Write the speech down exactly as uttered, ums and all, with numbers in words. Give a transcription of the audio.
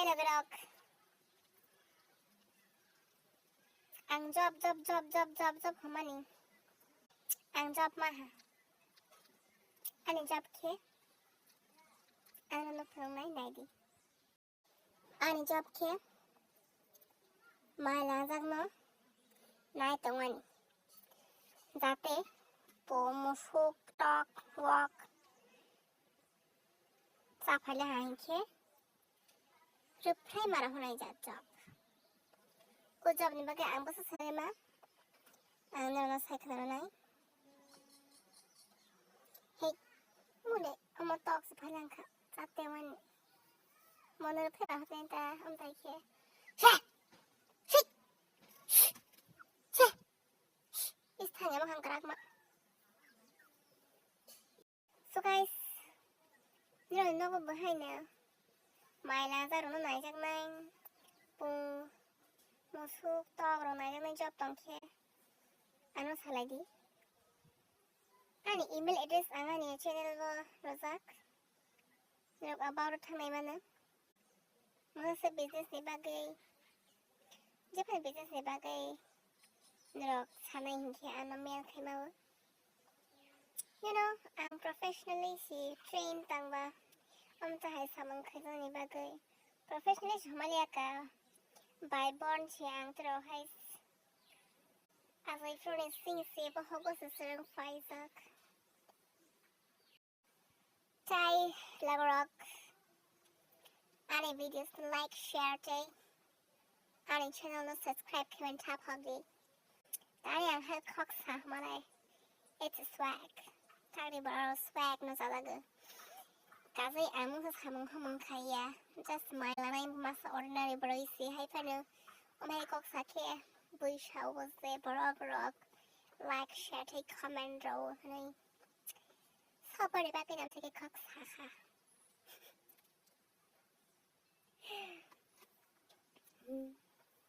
Hello, Grok. Ang job, job, job, job, job, job hwnmani. Ang job maha. Ani job khe ang nono phwrwngnai, nai di. Ani job khe mai langjakno nai tongmani. Jate bo musuk, tok, wok cha phaile ha hinkhe rwphrai mara hwnai jat job. O job ni bagwi ang bwsa sanai ma, ang norokno sai khna rwnai. Hei, mole omo tok se phalang kha, chate wani. Mono rwphrai ma hwnai ta, amtai khe. He! He! He! Is thanya ma hang krak ma. So guys, nirok nogo bo haino mai langjakrokno naijaknai, bo musuk tokrok naijaknai job tongkhe ano salai di. Ani email address ang ani channel o rwjak, nirok about o thangnai mano. Mungsa business ni bagwi, jephru business ni bagwi norok sanai hinkhe ano mail khaimao. You know, ang professionally si train tangba, amta hai samung khaijani bagwi. Professionally si hwnmaliya ka, by born si ang tero hai ajai phone sing si bo hogo se sereng phaijak. Tai lagorok, ani videos like, share tei ani channel no subscribe khaimani thap hok di. Tani ang hai khok sa manai, it's a swag. Tangni borok swag no chalago. Kajai ang mungsa samung humung khaiya, just mai lanai masa ordinary borok isi hai phano. Omai kok sa khe bui sao bo se borok rok like, share tei comment rw hwnwi. Saboni bagwi nang theke kok sakha.